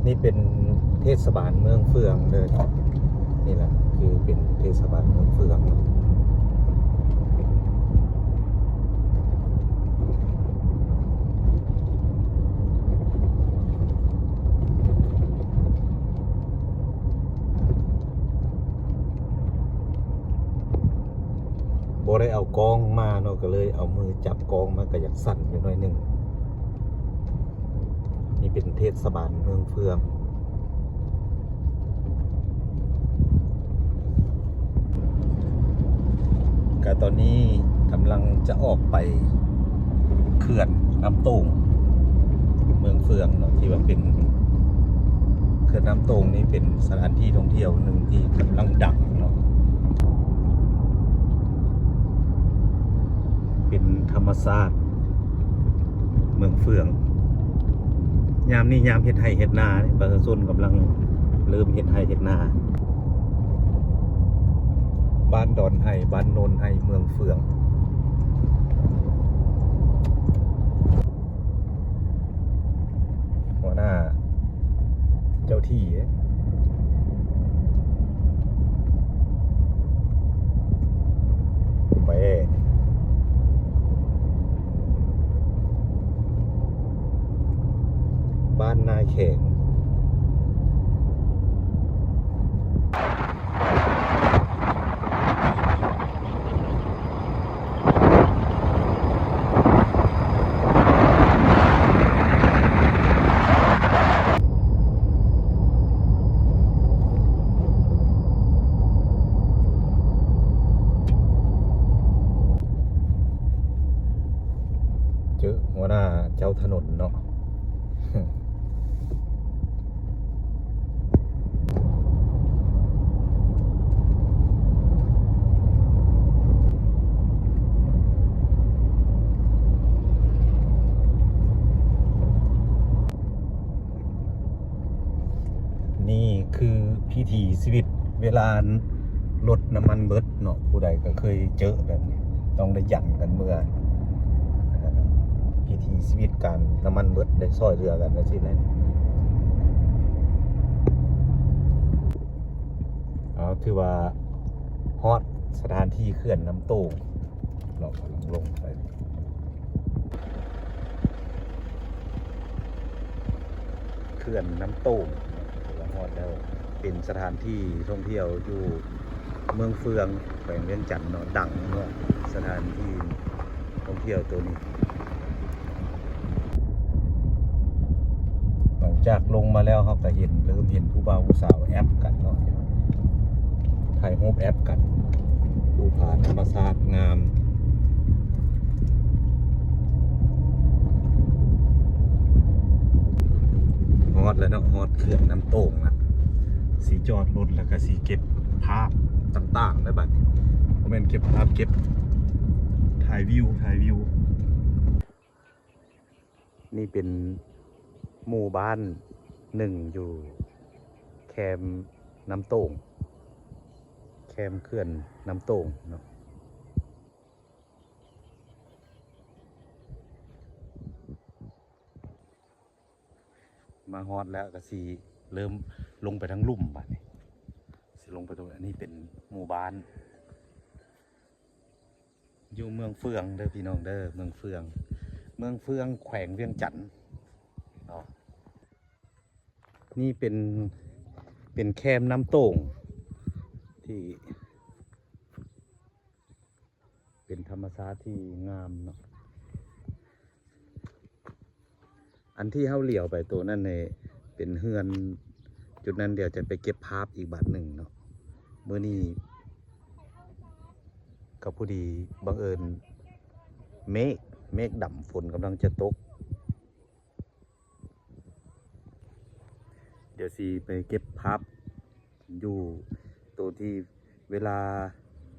ນີ້ເປັນເທດສະບານເມືອງເຟືອງເດີ. ນີ້ແຫຼະ ຄືເປັນເທດສະບານເມືອງເຟືອງ. ບໍ່ໄດ້ເອົາກ້ອງມາເນາະ ກໍເລີຍເອົາມືຈັບກ້ອງ ມັນກໍຢາກສັ່ນຢູ່ໜ້ອຍໜຶ່ງ. ນີ້ເປັນເທດສະບານເມືອງເຟືອງ. ກະຕອນນີ້ກຳລັງຈະອອກໄປເຂື່ອນນ້ຳໂຕ່ງເມືອງເຟືອງເນາະ ທີ່ວ່າເປັນເຂື່ອນນ້ຳໂຕ່ງນີ້ ເປັນສະຖານທີ່ທ່ອງທ່ຽວໜຶ່ງທີ່ກຳລັງດັງເນາະ. ເປັນທຳມະຊາດເມືອງເຟືອງ. ຍາມນີ້ຍາມເຮັດໄຮ່ເຮັດນາ ປະຊາຊົນກຳລັງເລີ່ມເຮັດໄຮ່ເຮັດນາ. ບ້ານດອນໄຮ່ ບ້ານໂນນໄຮ່ ເມືອງເຟືອງ. ຫົວໜ້າເຈົ້າທີ່ເດ້. ແປ ບ້ານນາແຂງ. ເຈີຫົວໜ້າເຈົ້າຖະໜົນເນາະ. ນີ້ຄືວິຖີຊີວິດເວລາລົດນ້ຳມັນເບິດເນາະ. ຜູ້ໃດກໍເຄີຍເຈີແບບນີ້ ຕ້ອງໄດ້ຢັນກັນເມືອ. ວິຖີຊີວິດການນ້ຳມັນເບິດ ໄດ້ຊ່ອຍເຫຼືອກັນຈັ່ງຊີ້ແຫຼະ. ເອົາ ຖືວ່າຮອດສະຖານທີ່ເຂື່ອນນ້ຳໂຕ່ງເນາະ ກຳລັງລົງໄປ. ເຂື່ອນນ້ຳໂຕ່ງ ຖືວ່າຮອດແລ້ວ ເປັນສະຖານທີ່ທ່ອງທ່ຽວຢູ່ເມືອງເຟືອງ ແຂວງວຽງຈັນເນາະ ດັງເນາະ ສະຖານທີ່ທ່ອງທ່ຽວໂຕນີ້. ຫຼັງຈາກລົງມາແລ້ວ ເຮົາກໍເຫັນ ເລີ່ມເຫັນຜູ້ບ່າວຜູ້ສາວແອັບກັນເນາະ ຖ່າຍຮູບແອັບກັນ. ພູຜາທຳມະຊາດງາມ. ຮອດແລ້ວເນາະ ຮອດເຂື່ອນນ້ຳໂຕ່ງລະ ຊິຈອດລົດ ແລ້ວກໍຊິເກັບພາບຕ່າງໆ ແລ້ວບັດນີ້ ບໍ່ແມ່ນເກັບພາບ ເກັບ ຖ່າຍວິວ ຖ່າຍວິວ. ນີ້ເປັນໝູ່ບ້ານໜຶ່ງຢູ່ແຄມນ້ຳໂຕ່ງ ແຄມເຂື່ອນນ້ຳໂຕ່ງເນາະ. ມາຮອດແລ້ວກໍຊິເລີ່ມລົງໄປທາງລຸ່ມບາດນີ້ ຊິລົງໄປຕົງ ອັນນີ້ເປັນໝູ່ບ້ານ ຢູ່ເມືອງເຟືອງເດີພີ່ນ້ອງເດີ ເມືອງເຟືອງ ເມືອງເຟືອງ ແຂວງວຽງຈັນເນາະ. ນີ້ເປັນ ເປັນແຄມນ້ຳໂຕ່ງ ທີ່ເປັນທຳມະຊາດທີ່ງາມເນາະ. ອັນທີ່ເຮົາຫຼຽວໄປໂຕນັ້ນນີ້ເປັນເຮືອນຈຸດນັ້ນ ດຽວຈະໄປເກັບພາບອີກບາດໜຶ່ງເນາະ. ມື້ນີ້ກໍພໍດີບັງເອີນເມກ ເມກດຳ ຝົນກຳລັງຈະຕົກ. ດຽວຊິໄປເກັບພາບຢູ່ໂຕທີ່ເວລາ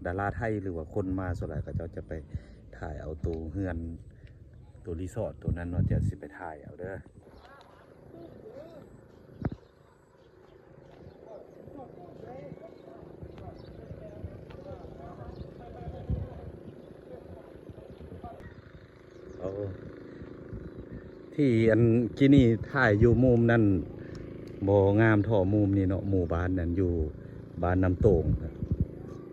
ດາລາໄທ ຫຼືວ່າຄົນມາສ່ວນຫຼາຍ ເຂົາເຈົ້າຈະໄປຖ່າຍເອົາໂຕເຮືອນ ໂຕຣີສອດໂຕນັ້ນເນາະ ດຽວຊິໄປຖ່າຍເອົາເດີ. ເອົາ ທີ່ອັນກີ້ນີ້ຖ່າຍຢູ່ມຸມນັ້ນ ບໍ່ງາມທໍ່ມຸມນີ້ເນາະ ໝູ່ບ້ານນັ້ນຢູ່ບ້ານນ້ຳໂຕງ.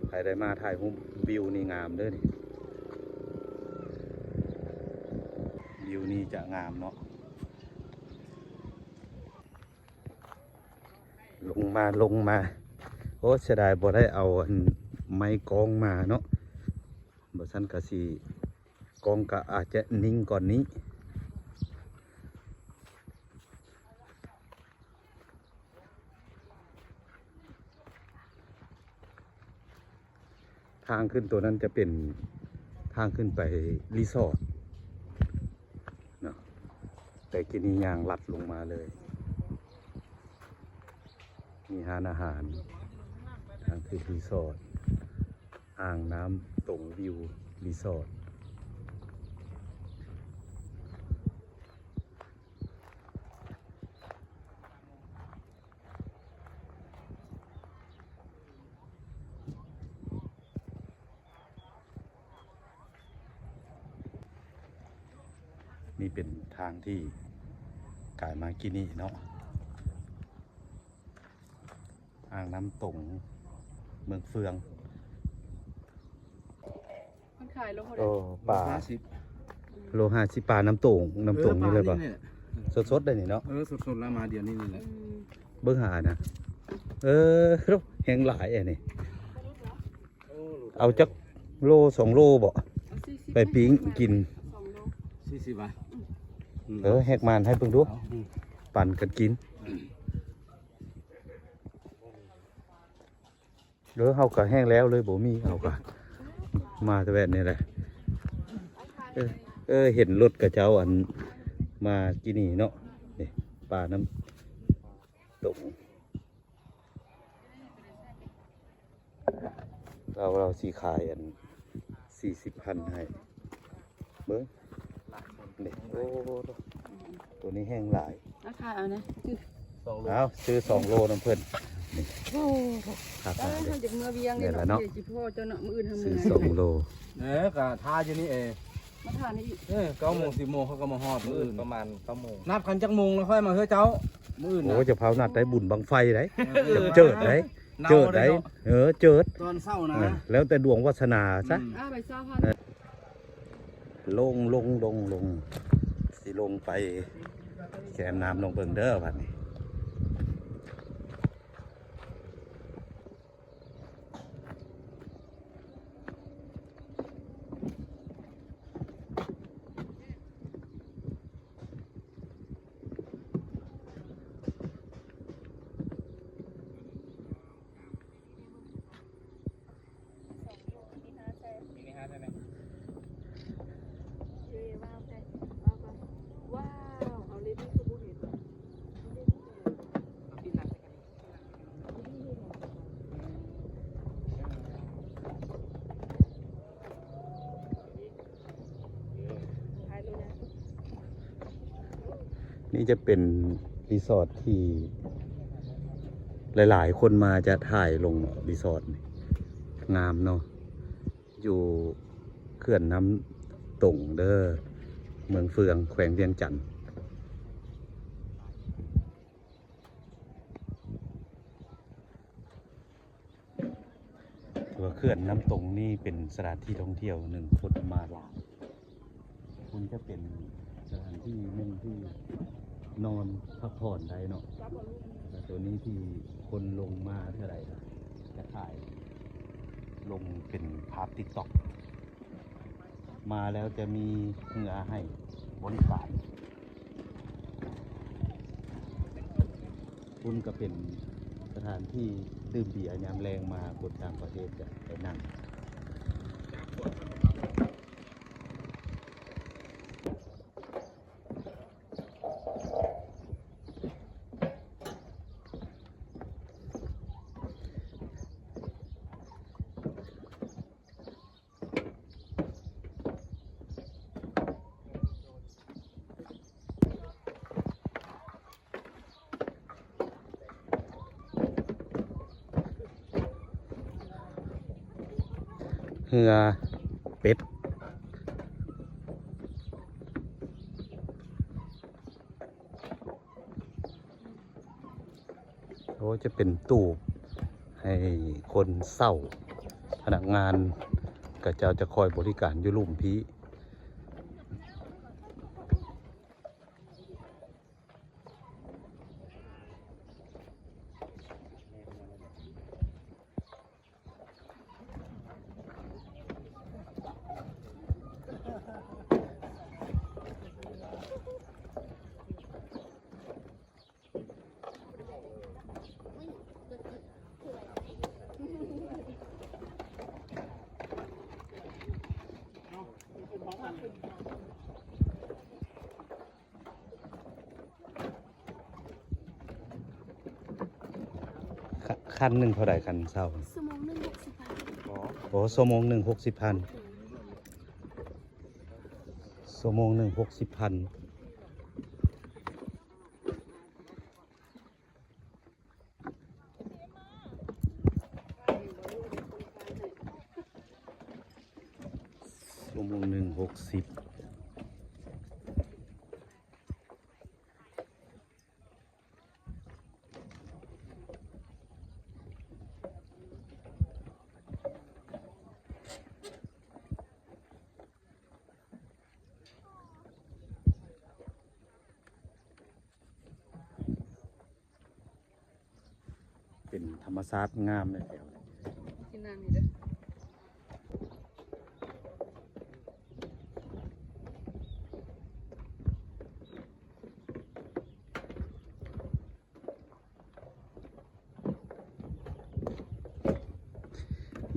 ໃຜໄດ້ມາຖ່າຍຮູບວິວນີ້ງາມເດີ້ນີ້ ວິວນີ້ຈະງາມເນາະ. ລົງມາ ລົງມາ. ໂອ້ ເສຍດາຍບໍ່ໄດ້ເອົາອັນໄມ້ກ້ອງມາເນາະ ບໍ່ຊັ້ນກະຊິ ກ້ອງກະອາດຈະນິ່ງກ່ອນນີ້. ທາງຂຶ້ນໂຕນັ້ນຈະເປັນທາງຂຶ້ນໄປຣີສອດເນາະ ແຕ່ກີ້ນີ້ຍ່າງລັດລົງມາເລີຍ. ມີຮ້ານອາຫານ ທາງຂຶ້ນຣີສອດ ອ່າງນ້ຳຕົງວິວຣີສອດ. ນີ້ເປັນທາງທີ່ກາຍມາກີ້ນີ້ເນາະ ອ່າງນ້ຳຕົງເມືອງເຟືອງ. ມັນຂາຍໂລເທົ່າໃດ? ໂອ້ ປາ ໂລຫ້າສິບ ໂລຫ້າສິບ ປານ້ຳຕົງ ນ້ຳຕົງນີ້ເລີຍບໍ່? ເອີ ປານີ້ແຫຼະ ສົດໆ ໄດ້ນີ້ເນາະ. ເອີ ສົດໆ ແລ້ວມາດຽວນີ້ນີ້ແຫຼະ. ອືມ ເບິ່ງຫານະ ເອີ ແຮງຫຼາຍອັນນີ້. ເອົາຈັກໂລສອງໂລບໍ່? ເອົາສີ່ສິບ ໄປປີ້ງກິນ ສອງໂລ ສີ່ສິບ ບາດ. ອືມ ເອີ ແຮກມານໃຫ້ເບິ່ງດູ ເອົາ ປັນກັນກິນ. ເອີ ເຮົາກະແຮງແລ້ວເລີຍ ບໍ່ມີ ເຮົາກະມາແຕ່ແວ່ນນີ້ແຫຼະ. ເອີ ເອີ ເຫັນລົດເຂົາເຈົ້າອັນມາກີ້ນີ້ເນາະ ນີ້ ປານ້ຳຕົງ. ລາວ ລາວຊິຂາຍອັນສີ່ສິບພັນໃຫ້ ເບິ່ງ ນີ້ ໂອ້ ໂຕນີ້ແຮງຫຼາຍ. ເອົາ ຂາຍເອົານະ ເອົາ ຊື້ສອງໂລນຳເພິ່ນ. ໂອ້ ຄັກ ເອີ ເຮົາຢາກເມືອວຽງນີ້ເນາະ ຊິພໍ້ເຈົ້າເນາະ ມື້ອື່ນເຮົາເມືອ ຊື້ສອງໂລ. ເອີ ກະຖ້າຢູ່ນີ້ເອ ມາຖ້ານີ້ອີກ ເອີ ເກົ້າໂມງ ສິບໂມງເຂົາກະມາຮອດ ມື້ອື່ນປະມານເກົ້າໂມງ. ນັດກັນຈັກໂມງລະຄ່ອຍມາເຮືອເຈົ້າ ມື້ອື່ນນະ. ໂອ້ ຈະເຜົານັດໄດ້ ບຸນບັ້ງໄຟໄດ໋ ເອີ ເຈີດໄດ໋ ເຈີດໄດ໋ ເອີ ເຈີດຕອນເຊົ້ານະ ເອີ ແລ້ວແຕ່ດວງວາສະໜາຊະ. ອືມ ເອີ ລົງ ລົງ ລົງ ລົງ ຊິລົງໄປແຄມນ້ຳ ລອງເບິ່ງເດີ້ບາດນີ້. ນີ້ຈະເປັນຣີສອດທີ່ຫຼາຍໆຄົນມາຈະຖ່າຍລົງເນາະ ຣີສອດນີ້ ງາມເນາະ. ຢູ່ເຂື່ອນນ້ຳຕົງເດີ້ ເມືອງເຟືອງ ແຂວງວຽງຈັນ. ຖືວ່າເຂື່ອນນ້ຳຕົງນີ້ເປັນສະຖານທີ່ທ່ອງທ່ຽວໜຶ່ງ ຄົນມາຫຼາຍ. ມັນຈະເປັນສະຖານທີ່ໜຶ່ງທີ່ນອນພັກຜ່ອນໄດ້ເນາະ ແລ້ວໂຕນີ້ທີ່ຄົນລົງມາເທື່ອໃດກະຈະຖ່າຍລົງເປັນພາບຕິກຕັອກ. ມາແລ້ວຈະມີເຮືອໃຫ້ບໍລິການ. ພຸ້ນກະເປັນສະຖານທີ່ດື່ມເບຍຍາມແລງມາ ຄົນຕ່າງປະເທດຈະໄປນັ່ງ. ເຮືອເປັດ. ໂອ້ ຈະເປັນຕູບໃຫ້ຄົນເຊົ່າ ພະນັກງານເຂົາເຈົ້າຈະຄອຍບໍລິການຢູ່ລຸ່ມພີ້. ຄັນ ຄັນໜຶ່ງເທົ່າໃດ ຄັນເຊົ່າ? ຊົ່ວໂມງໜຶ່ງຫົກສິບພັນ. ໂອ້ ຊົ່ວໂມງໜຶ່ງຫົກສິບພັນ. ໂດຍ. ຊົ່ວໂມງໜຶ່ງຫົກສິບພັນ. ຊົ່ວໂມງໜຶ່ງຫົກສິບ. ເປັນທຳມະຊາດງາມເລີຍແຖວນີ້. ກິນນ້ຳນີ້ເດີ້.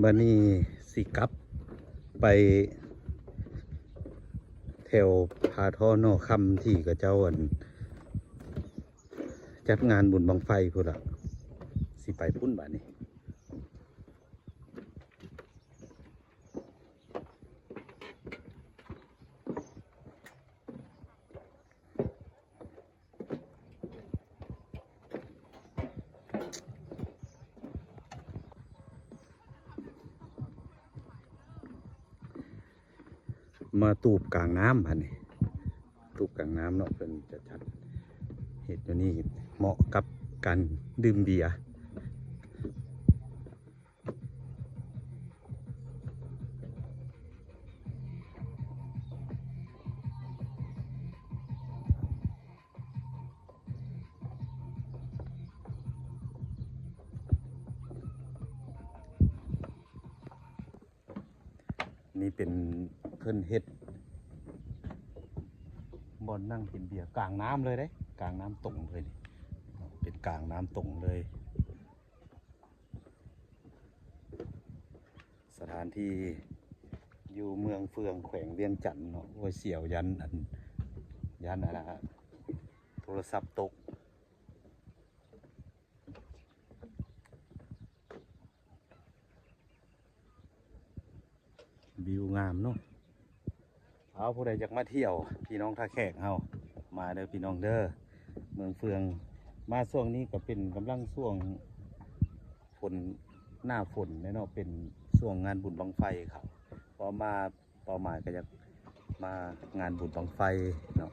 ບັດນີ້ຊິກັບໄປແຖວຜາທໍ່ໜໍ່ຄຳ ທີ່ເຂົາເຈົ້າ ອັນ ຈັດງານບຸນບັ້ງໄຟພຸ້ນລະ ຊິໄປພຸ້ນບາດນີ້. ມາຕູບກາງນ້ຳຫັ້ນນີ້ ຕູບກາງນ້ຳເນາະ ເພິ່ນຈະຈັດເຮັດຢູ່ນີ້ ເໝາະກັບການດື່ມເບຍ. ນີ້ເປັນ ເພິ່ນເຮັດບ່ອນນັ່ງກິນເບຍກາງນ້ຳເລີຍເດ້ ກາງນ້ຳຕົງເລີຍນີ້ ເປັນກາງນ້ຳຕົງເລີຍ. ສະຖານທີ່ຢູ່ເມືອງເຟືອງ ແຂວງວຽງຈັນເນາະ. ໂອ້ຍ ສຽວຢ້ານ ອັນ ຢ້ານ ອັນ ໂທລະສັບຕົກ. ວິວງາມເນາະ. ເອົາ ຜູ້ໃດຢາກມາທ່ຽວ ພີ່ນ້ອງທ່າແຂກເຮົາ ມາເດີພີ່ນ້ອງເດີ ເມືອງເຟືອງ. ມາຊ່ວງນີ້ກໍເປັນກຳລັງຊ່ວງຝົນ ໜ້າຝົນແຫຼະເນາະ ເປັນຊ່ວງງານບຸນບັ້ງໄຟເຂົາ ເພາະມາ ເປົ້າໝາຍກໍຢາກມາງານບຸນບັ້ງໄຟເນາະ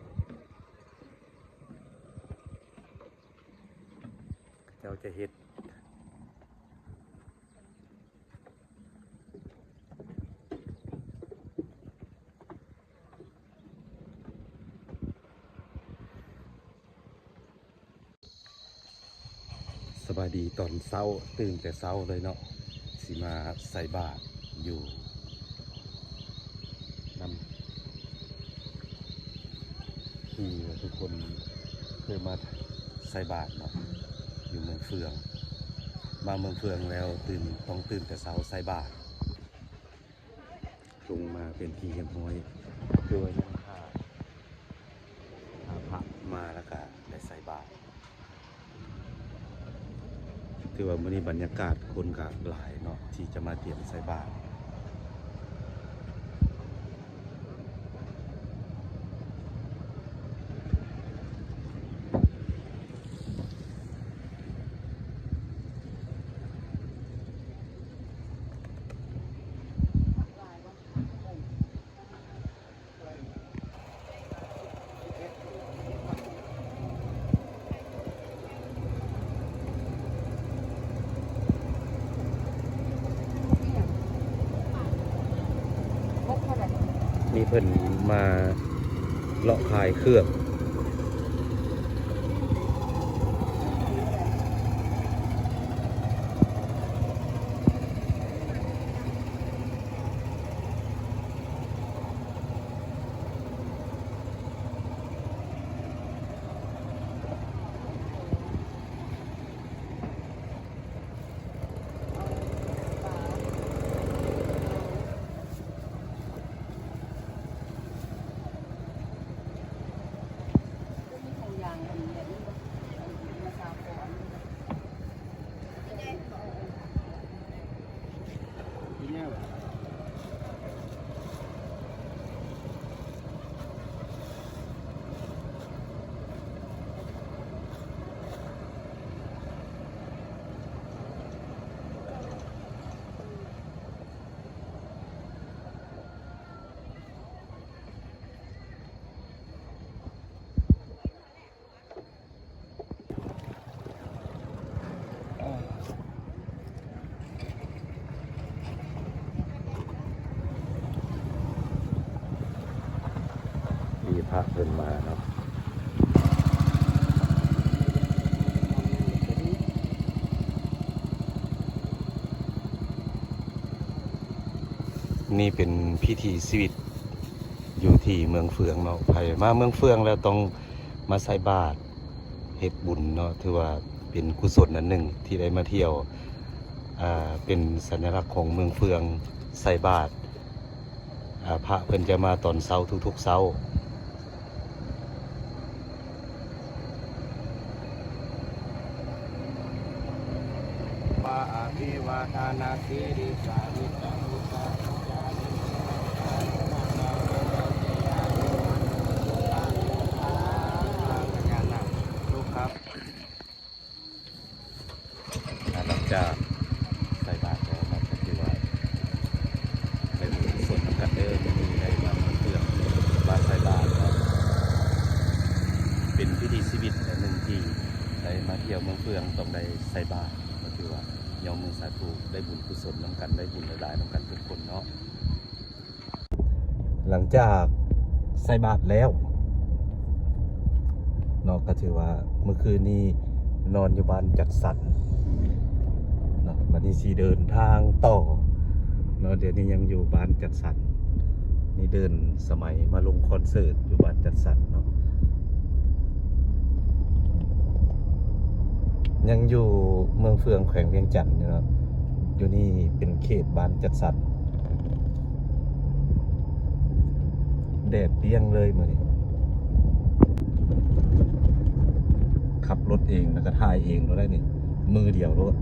ເຂົາເຈົ້າຈະເຮັດ ສະບາຍດີຕອນເຊົ້າ ຕື່ນແຕ່ເຊົ້າເລີຍເນາະ ຊິມາໃສ່ບາດຢູ່ນຳ ທີ່ວ່າທຸກຄົນເຄີຍມາໃສ່ບາດເນາະ ຢູ່ເມືອງເຟືອງ. ມາເມືອງເຟືອງແລ້ວຕື່ນ ຕ້ອງຕື່ນແຕ່ເຊົ້າໃສ່ບາດ. ລົງມາເປັນທີ່ຮຽບຮ້ອຍ ຄືວ່າຍັງຖ້າ ຖ້າພະມາແລ້ວກະໄດ້ໃສ່ບາດ. ຖືວ່າມື້ນີ້ບັນຍາກາດຄົນກະຫຼາຍເນາະ ທີ່ຈະມາຕຽມໃສ່ບາດ. ເ ນີ້ເພິ່ນມາເລາະຂາຍເຄື່ອງ. ມີພະເພິ່ນມາເນາະ. ນີ້ເປັນວິຖີຊີວິດຢູ່ທີ່ເມືອງເຟືອງເນາະ. ໃຜມາເມືອງເຟືອງແລ້ວຕ້ອງມາໃສ່ບາດ ເຮັດບຸນເນາະ, ຖືວ່າເປັນກຸສົນອັນໜຶ່ງທີ່ໄດ້ມາທ່ຽວ, ອ່າ ເປັນສັນຍະລັກຂອງເມືອງເຟືອງ ໃສ່ບາດ, ອ່າ ພະເພິ່ນຈະມາຕອນເຊົ້າທຸກໆເຊົ້າ. ວາອະພິວາທານະສີລິສານິຈັງ ອ່າ ຫຼັງຈາກໃສ່ບາດແລ້ວເນາະ ກໍຖືວ່າໄດ້ບຸນກຸສົນນຳກັນເດີ. ມື້ນີ້ໄດ້ມາເມືອງເຟືອງ ມາໃສ່ບາດເນາະ, ເປັນວິຖີຊີວິດອັນໜຶ່ງທີ່ໄດ້ມາທ່ຽວເມືອງເຟືອງ ຕ້ອງໄດ້ໃສ່ບາດ. ກໍຖືວ່າຍອມມືສາທຸ ໄດ້ບຸນກຸສົນນຳກັນ, ໄດ້ບຸນຫຼາຍໆນຳກັນທຸກຄົນເນາະ. ຫຼັງຈາກໃສ່ບາດແລ້ວເນາະ ກໍຖືວ່າມື້ຄືນນີ້ນອນຢູ່ບ້ານຈັດສັນເນາະ, ບັດນີ້ຊິເດີນທາງຕໍ່ເນາະ. ດຽວນີ້ຍັງຢູ່ບ້ານຈັດສັນ, ນີ້ເດີ່ນສະໄໝມາລົງຄອນເສີດຢູ່ບ້ານຈັດສັນເນາະ. ຍັງຢູ່ເມືອງເຟືອງ ແຂວງວຽງຈັນເນາະ, ຢູ່ນີ້ເປັນເຂດບ້ານຈັດສັນ. ແດດປ່ຽງເລີຍມື້ນີ້, ຂັບລົດເອງແລ້ວກໍຖ່າຍເອງໂລດໄດ໋ນີ້, ມືດຽວໂລດ.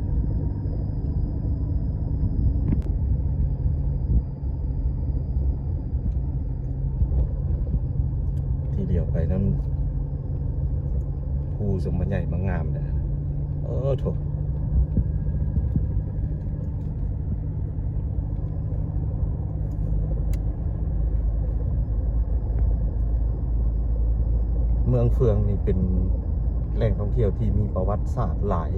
ທີ່ຫຼຽວໄປນັ້ນ ພູສົມບັນໃຫຍ່ມາງາມເດ້. ເອີ ໂທ້. ເມືອງເຟືອງນີ້ເປັນແຫຼ່ງທ່ອງທ່ຽວທີ່ມີປະຫວັດສາດຫຼາຍ.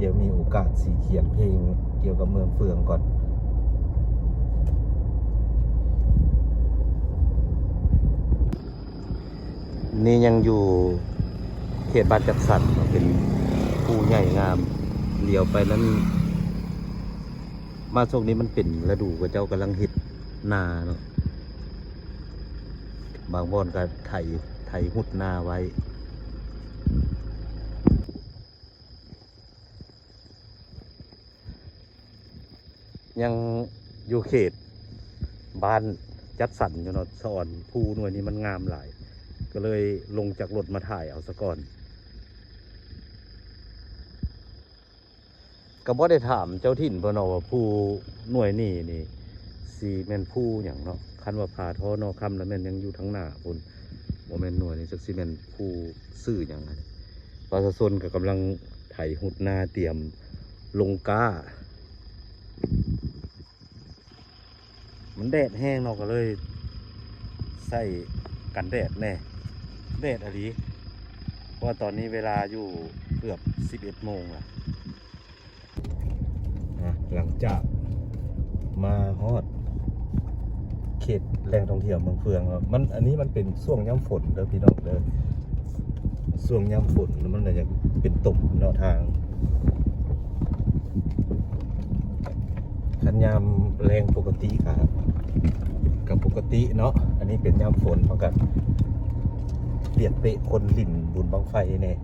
ດຽວມີໂອກາດຊິຂຽນເພງກ່ຽວກັບເມືອງເຟືອງກ່ອນ. ນີ້ຍັງຢູ່ເຂດບ້ານຈັດສັນເນາະ, ເປັນພູໃຫຍ່ງາມ. ຫຼຽວໄປນັ້ນ ມາຊ່ວງນີ້ມັນເປັນລະດູ ເຂົາເຈົ້າກຳລັງເຮັດນາເນາະ, ບາງບ່ອນກໍໄຖ ໄຖຮຸດນາໄວ້. ຍັງຢູ່ເຂດບ້ານຈັດສັນຢູ່ເນາະ ສະອອນ. ພູໜ່ວຍນີ້ມັນງາມຫຼາຍ ກໍເລີຍລົງຈາກລົດມາຖ່າຍເອົາສາກ່ອນ. ກໍບໍ່ໄດ້ຖາມເຈົ້າຖິ່ນເພິ່ນເນາະວ່າພູໜ່ວຍນີ້ນີ້ຊິແມ່ນພູຫຍັງເນາະ. ຄັນວ່າຜາທໍນໍຄຳລະແມ່ນຍັງຢູ່ທາງໜ້າພຸ້ນ, ບໍ່ແມ່ນໜ່ວຍນີ້ຈັກຊິແມ່ນພູຊື່ຫຍັງ. ປະຊາຊົນກໍກຳລັງໄຖຮຸດນາຕຽມລົງກ້າ. ມັນແດດແຮງເນາະ ກໍເລີຍໃສ່ກັນແດດແດ່. ແດດອີ່ຫຼີ, ເພາະວ່າຕອນນີ້ເວລາຢູ່ເກືອບສິບເອັດໂມງລະ. ອ່ະ ຫຼັງຈາກມາຮອດ ດແຫຼ່ງທ່ອງທ່ຽວເມືອງເຟືອງເນາະ ມັນ ອັນນີ້ມັນເປັນຊ່ວງຍາມຝົນເດີພີ່ນ້ອງເດີ ຊ່ວງຍາມຝົນມັນກໍຢາກເປັນຕົມເນາະທາງ ຄັນຍາມແລ້ງປົກກະຕິກະ ກະປົກກະຕິເນາະ ອັນນີ້ເປັນຍາມຝົນ ເຮົາກະປຽກເປະຄົນຫຼິ້ນບຸນບັ້ງໄຟແດ່.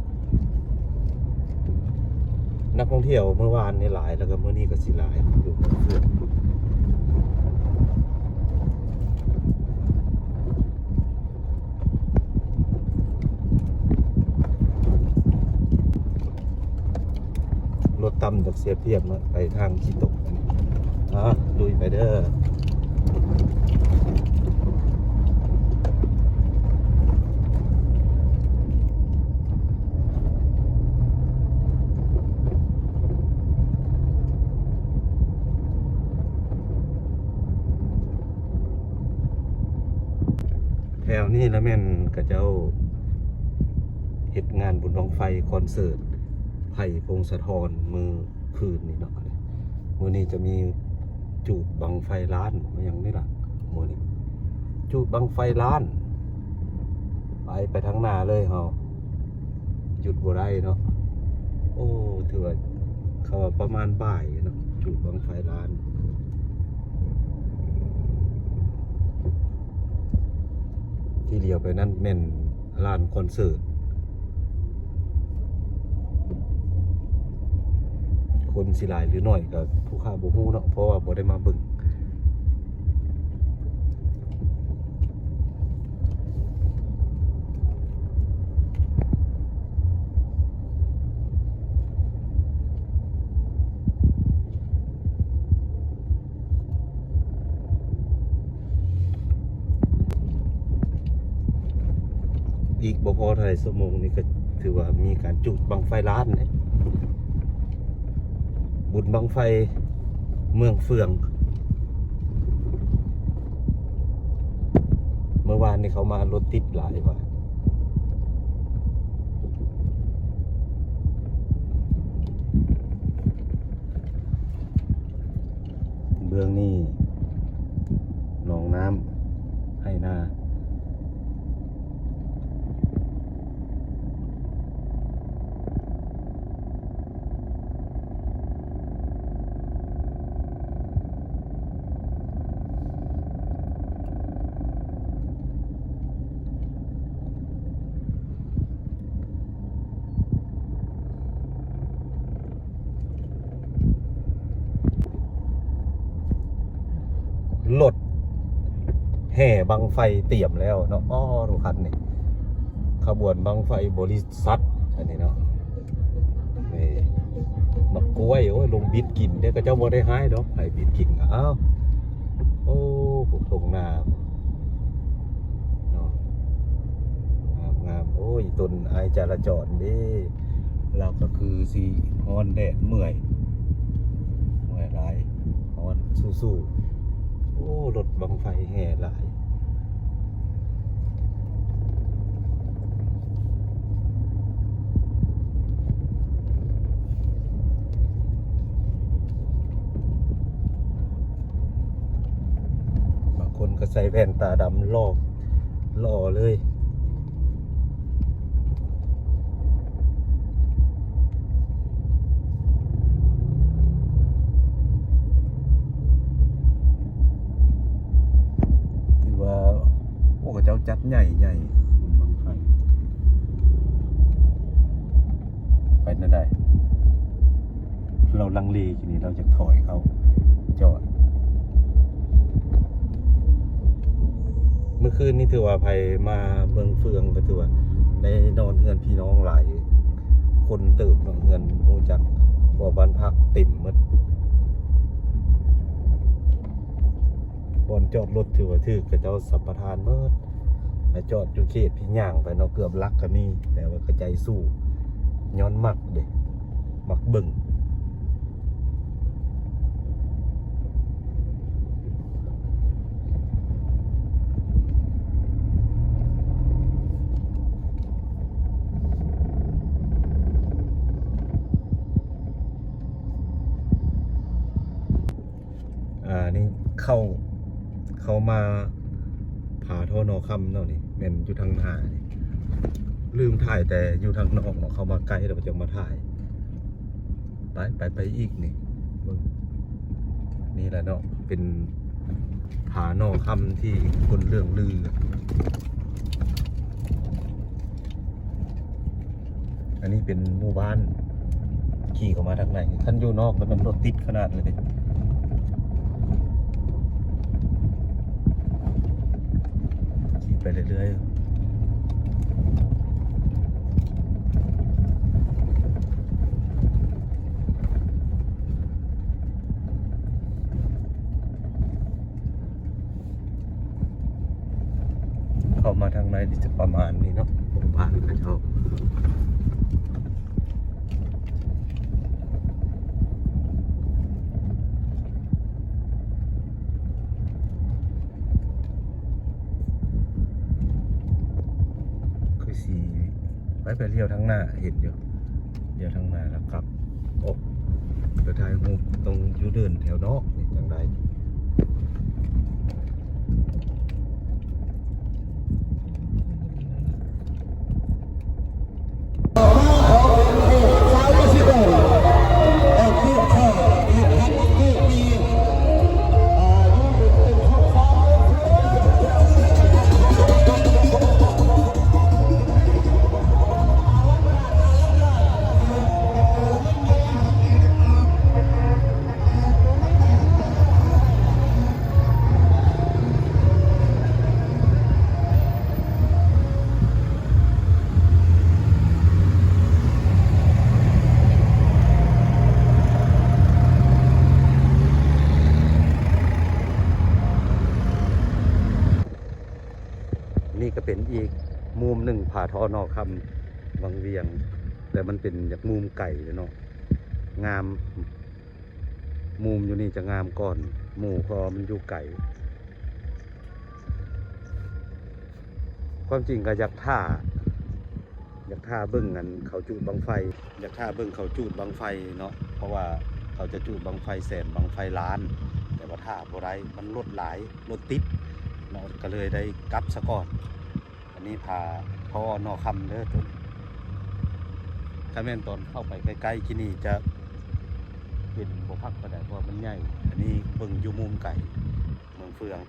ນັກທ່ອງທ່ຽວເມື່ອວານນີ້ຫຼາຍ ແລ້ວກໍມື້ນີ້ກໍຊິຫຼາຍຢູ່ເມືອງເຟືອງ. ລົດຕ່ຳຈາກເຊປຽບເນາະ ໄປທາງຂີ້ຕົກ. ອ່າ ລຸຍໄປເດີ. ແຖວນີ້ລະແມ່ນເຂົາເຈົ້າເຮັດງານບຸນບັ້ງໄຟຄອນເສີດໄຜ່ ພົງສະທອນ ມື້ຄືນນີ້ເນາະ. ມື້ນີ້ຈະມີຈູດບັ້ງໄຟລ້ານ ຫຍັງນີ້ລະ ມື້ນີ້ຈູດບັ້ງໄຟລ້ານ. ໄປ ໄປທາງໜ້າເລີຍເຮົາ. ຢຸດບໍ່ໄດ້ເນາະ. ໂອ້ ຖືວ່າເຂົາວ່າປະມານບ່າຍເນາະ ຈູດບັ້ງໄຟລ້ານ. ທີ່ຫຼຽວໄປນັ້ນແມ່ນລານຄອນເສີດ. ຄົນຊິຫຼາຍຫຼືໜ້ອຍກໍຜູ້ຂ້າບໍ່ຮູ້ເນາະ ເພາະວ່າບໍ່ໄດ້ມາເບິ່ງ. ອີກບໍ່ພໍເທົ່າໃດຊົ່ວໂມງນີ້ກໍຖືວ່າມີການຈູດບັ້ງໄຟລ້ານເດ້. ບຸນບັ້ງໄຟເມືອງເຟືອງ ເມື່ອວານນີ້ເຂົາມາລົດຕິດຫຼາຍວ່າ. ເບື້ອງນີ້ໜອງນ້ຳ ໄຮ່ນາ. ລົດແຫ່ບັ້ງໄຟຕຽມແລ້ວເນາະ. ອໍ ທຸກຄັນນີ້ ຂະບວນບັ້ງໄຟບໍລິສັດ ອັນນີ້ເນາະ. ນີ້ ໝາກກ້ວຍ ໂອ້ຍ ລົງບິດກິນເດ້ ເຂົາເຈົ້າບໍ່ໄດ້ຮ້າຍດອກ ໃຜບິດກິນກໍເອົາ. ໂອ້ ພວກທົ່ງນາເນາະ ງາມໆ. ໂອ້ຍ ຕົ້ນອ້າຍຈະລາຈອນເດ້ ລາວກໍຄືຊິຮ້ອນແດດເມື່ອຍ ເມື່ອຍຫຼາຍ ຮ້ອນສູ້ໆ. ໂອ້ ລົດບັ້ງໄຟແຫ່ຫຼາຍ. ບາງຄົນກໍໃສ່ແວ່ນຕາດຳ ຫຼໍ່ ຫຼໍ່ເລີຍ. ຖືວ່າ ໂອ້ ເຂົາເຈົ້າຈັດໃຫຍ່ໆ ບຸນບັ້ງໄຟ. ໄປແນວໃດ? ເຮົາລັງເລ ທີນີ້ເຮົາຢາກຖອຍເຂົ້າຈອດ. ມື້ຄືນນີ້ຖືວ່າໃຜມາເມືອງເຟືອງກໍຖືວ່າໄດ້ນອນເຮືອນພີ່ນ້ອງຫຼາຍຄົນເຕີບເນາະ ເຮືອນຮູ້ຈັກ ເພາະວ່າບ້ານພັກເຕັມໝົດ. ບ່ອນຈອດລົດຖືວ່າຖືກເຂົາເຈົ້າສຳປະທານໝົດ ໃຫ້ຈອດຢູ່ເຂດທີ່ຍ່າງໄປເນາະ ເກືອບຫຼັກກໍມີ ແຕ່ວ່າເຂົາເຈົ້າໃຈສູ້ ຍ້ອນມັກເດ້ ມັກເບິ່ງ. ອ່າ ນີ້ເຂົ້າ ເ ເຂົ້າມາຜາທໍ່ນໍຄຳເນາະ ນີ້ແມ່ນຢູ່ທາງໜ້ານີ້ ລືມຖ່າຍແຕ່ຢູ່ທາງນອກເນາະ ເຂົ້າມາໃກ້ແລ້ວກໍຈະມາຖ່າຍ. ໄປ ໄປ ໄປອີກນີ້ ເບິ່ງ ນີ້ແຫຼະເນາະ ເປັນຜານໍຄຳທີ່ຄົນເລື່ອງລື. ອັນນີ້ເປັນໝູ່ບ້ານ ຂີ່ເຂົ້າມາທາງໃນ ຄັນຢູ່ນອກແລ້ວແມ່ນລົດຕິດຂະໜາດເລີຍ ຂີ່ໄປເລື້ອຍໆ. ເຂົ້າມາທາງໃນນີ້ຈະປະມານນີ້ເນາະ ບ້ານເຂົາເຈົ້າ ຄືຊິ ໄປ ໄປລ້ຽວທາງໜ້າເຫັນຢູ່ ລ້ຽວທາງໜ້າແລ້ວກັບອອກ ໄປຖ່າຍຮູບຕ້ອງຢູ່ເດີ່ນແຖວນອກນີ້ຈັ່ງໄດ້. ນີ້ກໍເປັນອີກມຸມໜຶ່ງ ຜາທໍນໍຄຳ ວັງວຽງ ແຕ່ມັນເປັນຢາກມຸມໄກເດ້ເນາະ ງາມ ມຸມຢູ່ນີ້ຈະງາມກ່ອນໝູ່ ເພາະວ່າມັນຢູ່ໄກ. ຄວາມຈິງກໍຢາກຖ້າ ຢາກຖ້າເບິ່ງອັນເຂົາຈູດບັ້ງໄຟ ຢາກຖ້າເບິ່ງເຂົາຈູດບັ້ງໄຟເນາະ ເພາະວ່າເຂົາຈະຈູດບັ້ງໄຟແສນ ບັ້ງໄຟລ້ານ ແຕ່ວ່າຖ້າບໍ່ໄດ້ ມັນລົດຫຼາຍ ລົດຕິດເນາະ ກໍເລີຍໄດ້ກັບສາກ່ອນ. ອັນນີ້ຜາ ຜາທໍນໍຄຳເດີ ຕົວນີ້ ຄັນແມ່ນຕອນເຂົ້າໄປໃກ້ໆ ທີ່ນີ້ຈະເຫັນບໍ່ຄັກປານໃດ ເພາະວ່າມັນໃຫຍ່. ອັນນີ້ເບິ່ງຢູ່ມຸມໄກ ເມືອງເຟືອງ.